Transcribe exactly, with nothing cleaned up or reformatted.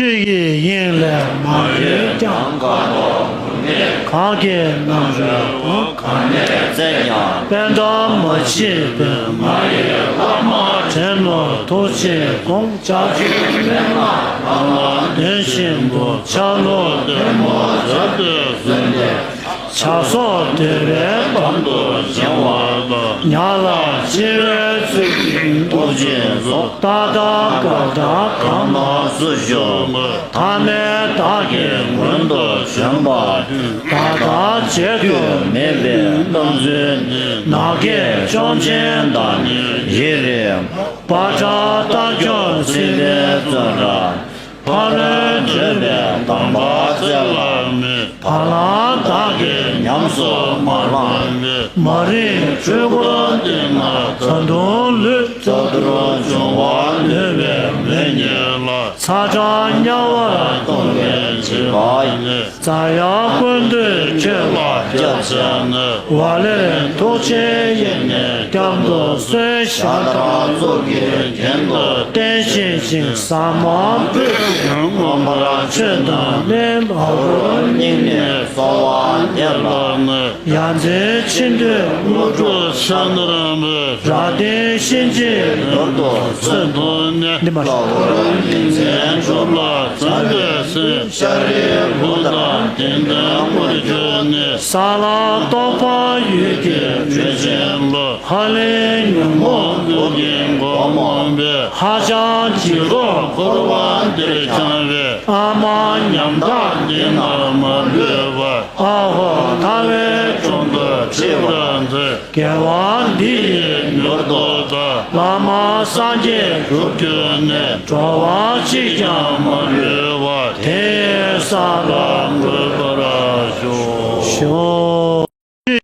ཆོས་ཀྱི་དབྱིངས་ལས་མ་གྱུར་ཀྱང་། གང་གི་རྣམ་རོལ་པོ། གང་ནས་བཙལ་ཀྱང་། པད་འགྲམ་མ་མཆིས་པའི། ང་ཡི་བླ་མ་དྲན་ནོ་ཐུགས་རྗེའི་དགོངས། བྱ་རྒྱུད་མན་ངག་ལམ་ལ་དོན་བཞིན་དུ། ཆ་ལུགས་ལྡན་པོ་བྱ་སྟེ་གསོལ་ཏེ། བྱ་སོགས་བདེ་བའི་དོན་དུ་བྱིང་བ་དང་། ཉ་ལ་གཅེར་བུ་བཙུགས་ཤིང་བཏུལ་ཞིང་གསོ། ཏག་ཏག་སྐབས་དག་གང་ན་སུ་བཞུགས། ཐ་མལ་བདག་གི་མངོན་དུ་བྱོན་པ། བདག་ལྟ་བྱེད་དུ་མེད་པའི་སྣང་ཚུལ་ནི། ནགས་ཀྱི་ལྕོག་ཆེན་དག་ནི་ཡིད་རིང་། པ་ཏྲ་རྟ་མཆོག་སྲིད་པའི་བཙོན་རར། ཕ་རོལ་བགྲོད་པའི་གདམས་པ་བཙལ་ལ་མི། བ་ལང་བདག་གིས་ཉམས་སུ་མ་བླངས་པའི། མ་རིག་འཁྲུལ་འཁོར་གཏིང་ན་ད་དུང་ལུས། རྩ་ལྟུང་འབྱུང་བ་ལུས་པའི་མོད་ཉིད་ལ། ཚ་གྲང་དམྱལ་བར་ལྟུང་བའི་འཇིགས་པ་ཡི། རྩ་ཡང་ཀུན་འདུས་ཁྱོད་ལ་སྐྱབས་བཅོལ་ནས། ཝ་ལེ་ཐུགས་རྗེའི་དབྱིངས་ནས་སྐྱབས་འགྲོ་གསོལ། ཞག་དང་ཚོགས་ཀྱི་རྒྱན་དུ་བརྟེན་བཞེངས་ཤིང་། ཟ་མ་བུ་མངོན་པར་མཆོད་དང་ལྡན། ཨ་རུ་སྙིང་ནས་གསོལ་བ་འདེབས་ལ་ནི། ཡ་མཚན་ཆེ་འདོད་དངོས་གྲུབ་ཕྱག་ན་རག་པའི། རབ་བརྟན་གཤིན་རྗེའི་མྱུར་དུ་མཚོན་ཐུབ་ནས། འདི་མ་ལྷ་ཧོར་ཉིན་མཚན་སྒྲུབ་ལ་བརྩམས་པའི་སྲས། ཤཱ་རིའི་བུ་དང་དགེ་འདུན་དངོས་གྱུར་ནི། ས་ལ་རྟོག་པ་འོད་ཀྱི་བགྲོད་བྱེད་ལ། ཧ་ལས་ཉོན་མོངས་དུག་གིས་མགོ་རྨོངས་པའི། ཧ་ཅང་འཇིགས་སྐྲག་འཁོར་བ་འདིར་འཁྱམས་པའི། ཨ་མ་ཉམ་ཐག་འདི་ན་མ་ལུས་པ། ཨ་ཧོ་ཐ་བའི་དྲུང་དུ་ཁྲིད་པར་མཛོད། དགེ་བ་འདི་ཡིས་མྱུར་དུ་བདག་བླ་མ་སངས་རྒྱས་འགྲུབ་གྱུར་ནས། འགྲོ་བ་གཅིག་ཀྱང་མ་ལུས་པ། དེ་ཡི་ས་ལ་འགོད་པར་ཤོག། ཤོག།